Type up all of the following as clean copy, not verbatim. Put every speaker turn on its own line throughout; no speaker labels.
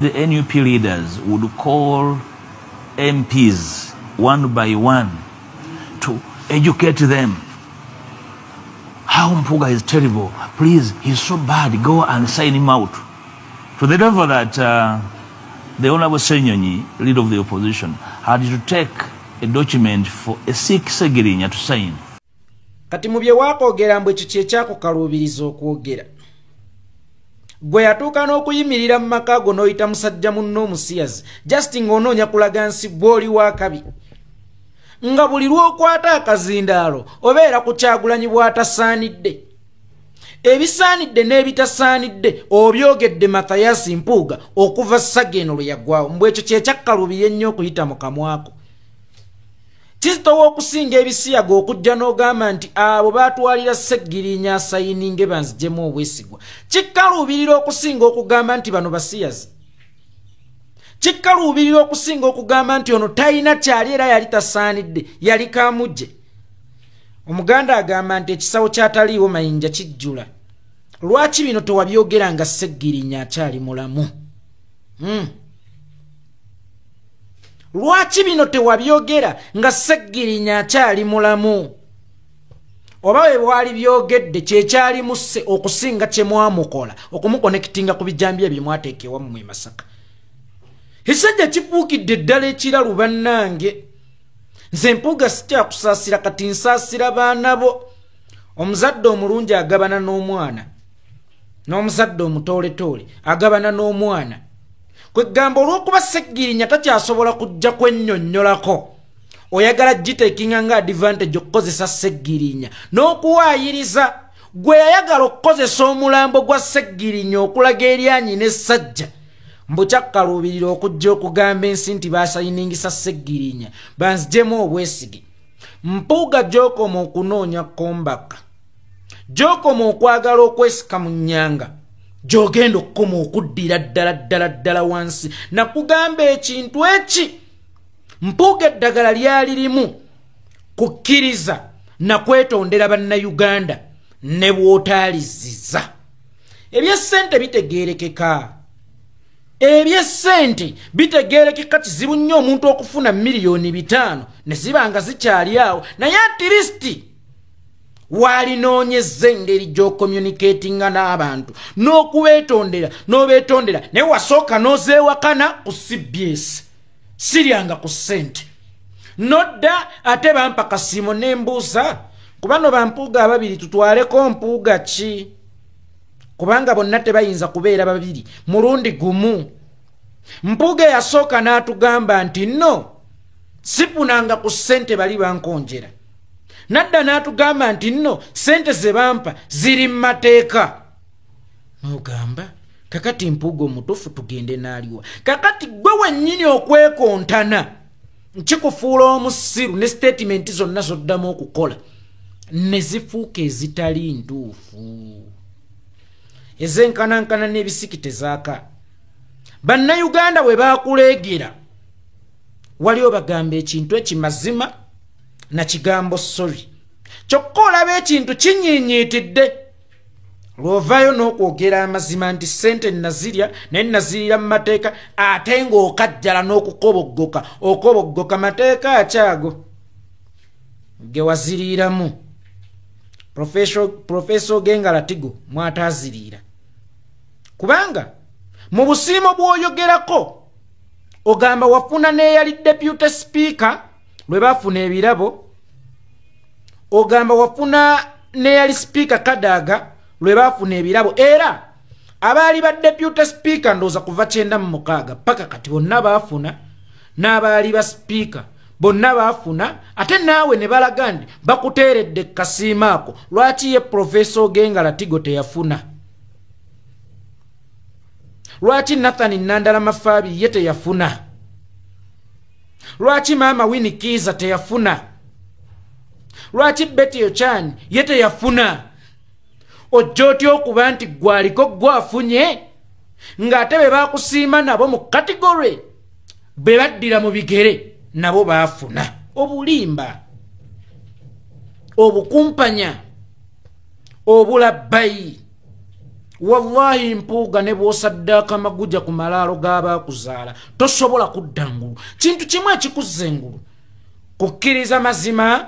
The NUP leaders would call MPs one by one to educate them. How Mpuuga is terrible. Please, he's so bad. Go and sign him out. To the level that the Honorable Ssenyonyi, leader of the opposition, had to take a document for a sick Ssegirinya to sign.
Kati mu bye waakwogera mbu ekyo kyekyakukaluubiriza okwogera. Gwe yatuuka n'okuyimirira mu maka go n'oyita musajja munno omusiyazi, just ng'onoonya kulaga nsi bw'oli wakabi. Nga buli lw'okwata akazindaalo obeera ku Kyagulanyi bw'atasaanidde. Ebisaanidde n'ebitasaanidde obyogedde Mathias Mpuuga okuva saga eno lwe yaggwawo. Mbu ekyo kyekyakkaluubirye ennyo okuyita mu kamwako. Kizitowa okusinga ebisiyaga okujja n'ogamba nti abo baatwalira Ssegirinya asayininge banzigyemu obwesigwa. Kikkaluubirira okusinga okugamba nti bano basiyazi. Kikkaluubirira okusinga okugamba nti ono talina kyali era yali tasaanidde, yali kamujje. Omuganda agamba nti ekisawo kyataliiwo mayinja kijjula. Lwaki bino tewabyogera nga Ssegirinya akyali mulamu? Lwaki bino tewabyogera nga Ssegirinya akyali mulamu? Oba bwe bwali byogedde kyekyali musse okusinga kye mwamukola okumukonekitinga ku bijambiya bye mwateeka ewammwe e Masaka. Ekisajja kifuukidde ddala ekiralu bannange. Nze Mpuuga sikyakusaasira, kati nsaasira baana bo. Omuzadde omulungi agabana n'omwana, n'omuzadde omutooletoole agabana n'omwana. Kwegamba olw'okuba Ssegirinya takyasobola kujja kwennyonnyolako, oyagala giteekinga nga advantage okukozesa Ssegirinya n'okuwaayiriza. Gwe yayagala okukozesa omulambo gwa Ssegirinya okulaga eryanyi n'essajja, mbu kyakkaluubirira okujja okugamba ensi nti baasayiningisa Ssegirinya banzigyemu obwesige. Mpuuga gy'okoma okunoonya kombaka, gy'okoma okwagala okwesika mu nnyanga, gy'ogenda okukoma okuddira ddala ddala ddala wansi. Nakugamba ekintu eki, Mpuuga eddagala lyali limu kukkiriza nakwetondera bannayuganda ne bw'otaaliziza. Ebyessente bitegeerekeka. Ebyessente bitegeerekeka. Kizibu nnyo omuntu okufuna 5 miliyoni ne ziba nga zikyali awo, naye at least walinoonyezza engeri gy'ocommunicatinga n'abantu n'okubeetondera n'obeetondera. Naye wasooka n'ozeewakana ku CBS, siryanga ku ssente, nodda ate bampa kasiimo nembuuza kubano bampuuga ababiri tutwaleko Mpuuga ki, kubanga bonna tebayinza kubeera babiri mulundi gumu. Mpuuga eyasooka n'atugamba nti no, sifunanga ku ssente, bali bankonjera. Nadda n'atugamba nti nno ssente ze bampa ziri mu mateeka. N'ogamba kakati Mpuuga omutuufu tugende n'aliwa? Kakati gwe wennyini okwekontana nkikufuula omusiru, ne statement zonna zoddamu okukola ne zifuuka ezitali ntuufu, ezenkanankana n'ebisiki tezaaka. Bannayuganda bwe bakuleegera waliwo bagamba ekintu ekimazima na kigambo sorry, kyokka olaba ekintu kinyiinyiitidde lw'ovaayo n'okwogera amazima nti ssente nazirya naye nazirira mu mateeka, ate ng'okajjala n'okukoboggoka okoboggoka mateeka akyago ge waziriiramu. Professor Ogenga Latigo mwataaziriira, kubanga mu busiimo bw'oyogerako ogamba wafuna n'eyali deputy speaker lwe baafuna ebirabo, ogamba wafuna n'eyali speaker Kadaga lwe baafuna ebirabo. Era abaali ba deputy speaker ndowooza kuva 96 paka kati bonna baafuna, n'abaali ba speaker bonna baafuna, ate naawe ne balaga nti bakuteeredde kasiimo ako. Lwaki ye Professor Ogenga Latigo teyafuna? Lwaki Nathan Nandala Mafaabi ye teyafuna? Lwaki maama Winnie Kiiza teyafuna? Lwaki Betty Ochan ye teyafuna? Ojja otya okuba nti gwaliko gwafunye ng'ate be bakusiima nabo mu category be baddira mu bigere nabo baafuna? Obulimba, obukumpanya, obulabbayi. Wallahi Mpuuga ne bw'osaddaaka amaguja ku malaalo g'abaakuzaala tosobola kudda ngulu. Kintu kimu ekikuzza engulu, kukkiriza mazima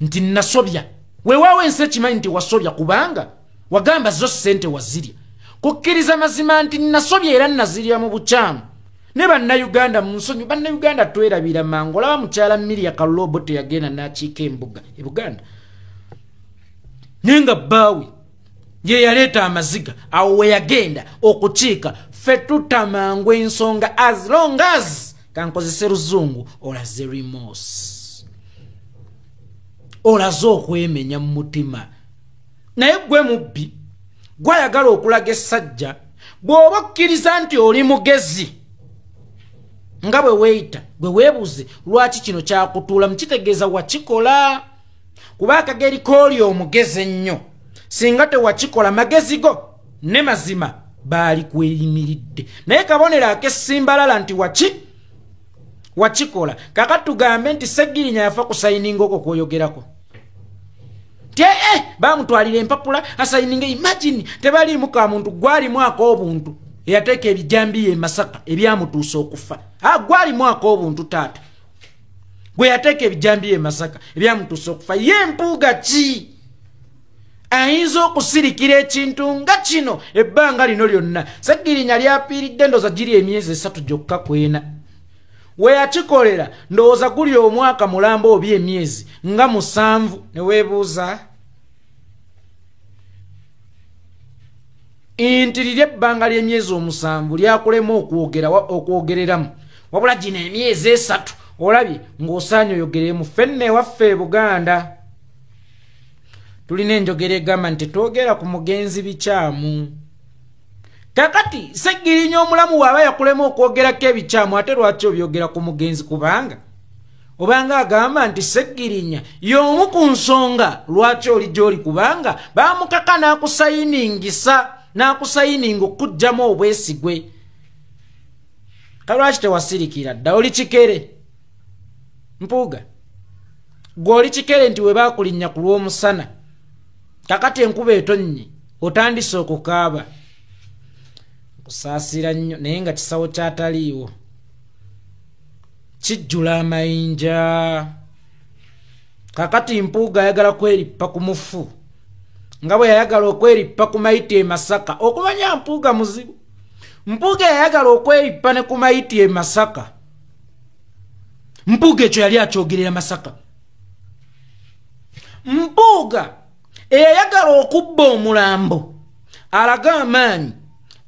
nti nasobya. Weewaawo ensi ekimanyi nti wasobya kubanga wagamba zo ssente wazirya. Kukkiriza mazima nti nasobya era nazirya mu bukyamu. Ne bannayuganda mu nsonyi, bannayuganda twerabira mangu. Olaba mukyala Miria Kaloobo teyagenda n'akiika embuga e Buganda, naye nga bbaawe ye yaleeta amaziga awo we yagenda okukiika. Ffe tutamangu ensonga as long as, kankozese luzungu, olaze remorse, olaze okwemenya mu mutima. Naye gwe mubbi gwayagala okulaga essajja, bw'oba okkiriza nti oli mugezi nga bwe weeyita, bwe weebuze lwaki kino kyakutuula, mukitegeeza wakikola. Kuba akageri kooli omugezi ennyo, singa tewakikola magezi go ne mazima baali kweyimiridde. Naye kabonero ak'essimbalala nti wakikola. Kakati tugambe nti Ssegirinya yafa kusayininga okwo kwoyogerako, nti bamutwalira empapula asayininga. Imagine, tebaliimu ka muntu, gwalimu ak'obuntu eyateeka ebijambiya e Masaka ebyamutuusa okufa. Gwalimu ak'obuntu taata gwe yateeka ebijambiya e Masaka ebyamutuusa okufa. Ye Mpuuga ki ayinza okusirikira ekintu nga kino ebbanga lino lyonna? Ssegirinya lyapiiridde ndowooza giri emyezi 3 gyokka kwena. We yakikolera ndowooza guli omwaka mulamba oba emyezi nga 7. Ne weebuuza nti liri ebbanga ly'emyezi 7 lyakulema okwogereramu, wabula gino emyezi 3 olabye ng'osaanye oyogeremu. Ffenna ewaffe e Buganda tulina enjogera egamba nti twogera ku mugenzi bikyamu. Kakati Ssegirinya omulamu waaba yakulema okwogerako ebikyamu, ate lwaki obyogera ku mugenzi? Kubanga obanga agamba nti Ssegirinya y'omu ku nsonga lwaki oli gy'oli, kubanga baamukaka n'akusayiningisa, n'akusayininga okuggyamu obwesigwe. Kalwaki tewasirikira dda? Oli kikere Mpuuga, gwe oli kikere nti we baakulinnya ku lw'omusana, kakati enkuba etonnye otandise okukaaba. Kusaasira nnyo, naye nga kisawo kyataliiwo kijjula amayinja. Kakati Mpuuga ayagala kwerippa ku mufu nga bwe yayagala okwerippa ku mayiti e Masaka. Okumanya Mpuuga muzibu, Mpuuga yayagala okwerippa ne ku mayiti e Masaka. Mpuuga ekyo yali akyogerera Masaka. Mpuuga eyayagala okubba omulambo alaga amaanyi,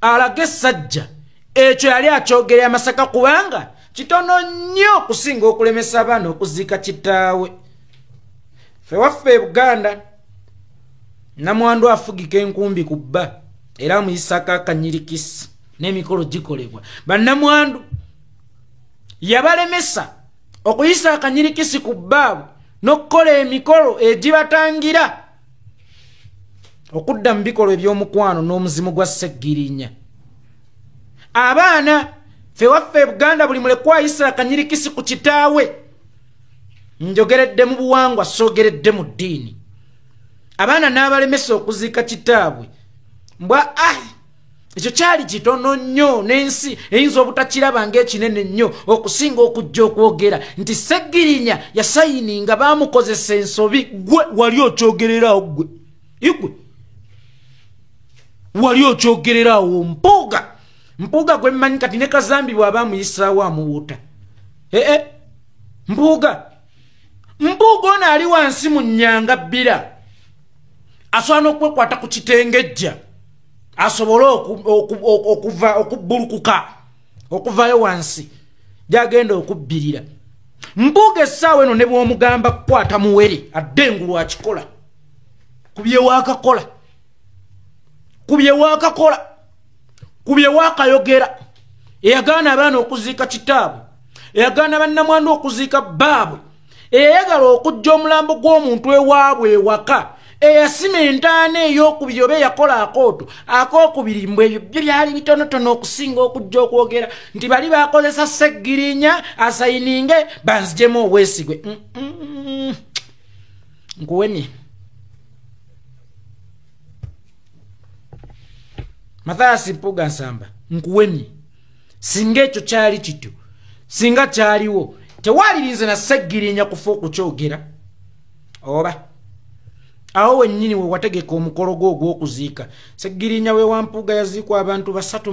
alaga essajja, ekyo yali akyogerera Masaka, kubanga kitono nnyo okusinga okulemesa abaana okuziika kitaawe. Ffe waffe e Buganda namwandu afugika enkumbi ku bba era amuyisako akanyirikisi n'emikolo gikolebwa. Bannamwandu yabalemesa okuyisa akanyirikisi ku bbaabwe n'okukola emikolo egibatangira okudda mu bikolwa eby'omukwano n'omuzimu gwa Ssegirinya. Abaana ffe waffe e Buganda buli mulekwa ayisa akanyirikisi ku kitaawe. Njogeredde mu buwangwa, soogeredde mu ddiini. Abaana n'abalemesa okuziika kitaabwe mbwa ekyo kyali kitono nnyo n'ensi eyinza obutakiraba ng'ekinene nnyo okusinga okujja okwogera nti Ssegirinya yasayininga baamukozesa ensobi. Gwe wali okyogererawo, gwe igwe wali okyogererawo. Mpuuga, Mpuuga gwe mmanyi kati ne Kazambi bw'aba amuyisaawo amuwuuta. Mpuuga, Mpuuga ono ali wansi mu nnyanga bbira, asobola n'okwekwata ku kitengejja asobole okuva okubbulukuka okuvayo wansi gyagenda okubbirira. Mpuuga essaawa eno ne bw'omugamba kukwata muwere adde engulu akikola ku bye waakakola, ku bye waakakola, ku bye waakayogera. Eyagaana abaana okuziika kitaabwe, eyagaana bannamwandu okuziika bbaabwe, eyayagala okuggya omulambo gw'omuntu ewaabwe ewaka, eyasima entaana ey'okubiri oba eyakola akooto akookubiri, mbwe ebyo byo byali bitonotono okusinga okujja okwogera nti bali bakozesa Ssegirinya asayininge banzigyemu obwesigwe. Nkuwemye. Mathias Mpuuga Nsamba, nkuwemye. Singa ekyo kyali kityo, singa kyaliwo, tewalirinze na Ssegirinya kufa okukyogera. Oba awo wennyini we wategeka omukolo gwo ogw'okuziika Ssegirinya we wa Mpuuga yaziikwa abantu 3.